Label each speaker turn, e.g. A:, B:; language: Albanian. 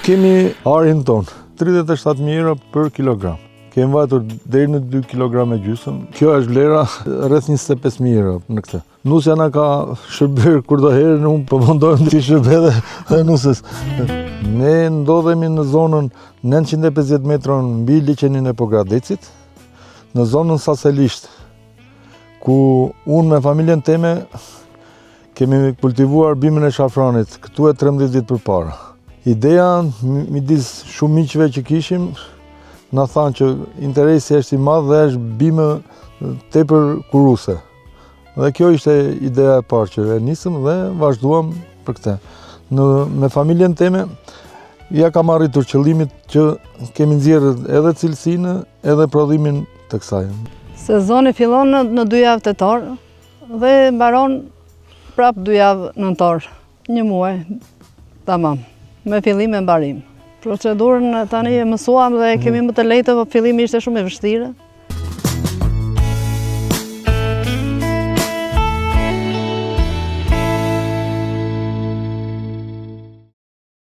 A: Kemi arin tonë, 37.000 euro për kilogram. Kemi vajtur deri në 2 kg e gjysëm. Kjo është vlera rreth 25.000 euro në këtë. Nusja na ka shërbyer kurdoherë, unë po mundohem t'i shërbej edhe dhe nuses. Ne ndodhemi në zonën 950 metra mbi liqenin e Pogradecit, në zonën Saselisht, ku unë me familjen teme Kemi kultivuar bimën e shafranit këtu e 13 vjet përpara. Ideja midis shumë miqve që kishim, na thanë që interesi është i madh dhe është bimë tepër kuruese. Dhe kjo ishte ideja e parë që e nisëm dhe vazhduam për këtë. Në, me familjen teme, ia kam arritur qëllimit që kemi nxjerrë edhe cilësinë edhe prodhimin të kësaj.
B: Sezoni fillon në, në dy javë tetor, Dhe mbaron prap dy javë nëntor, një muaj, tamam, me fillim e mbarim. Procedurën tani e mësuam dhe e kemi më të lehtë, po fillimi ishte shumë e vështirë.